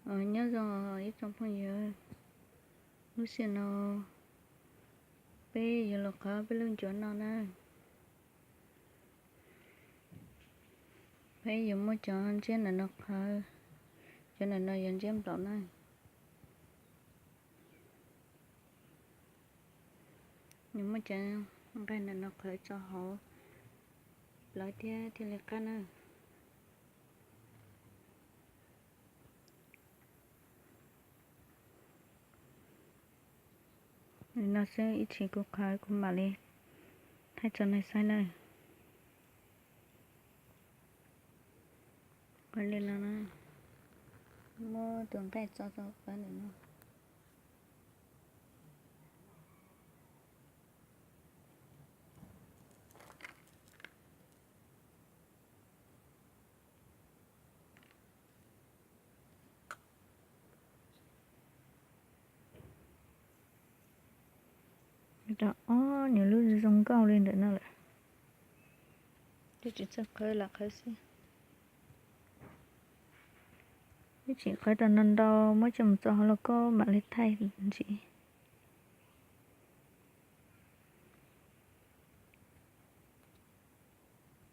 Nyob zoo ib tsoom phooj ywg, lub sij hawm no peb yuav los qhawv peb lub ncuav no na. Peb yuav muab cov ntsiab ntawm no qhawv, cov ntawm no yog ntsiab nplaum na. Yuav muab cov nqaij ntawm no qhawv tso hauv plawv thiab thiaj li qab na. Li no xwb, ib chim kuv qhawv kuv mam li thaij tso nej saib na. Qhawv li no na, muab tus nqaij tso rau plawv ntawm no. Rau ob nyuag lub zoo nkauj li ntawm no lawm. Twb tsis txawj qhawv lam qhawv xwb. Ib chim qhawv rau no ntau muab coj mus tso hauv lauj kaub mam li thaij ntsis.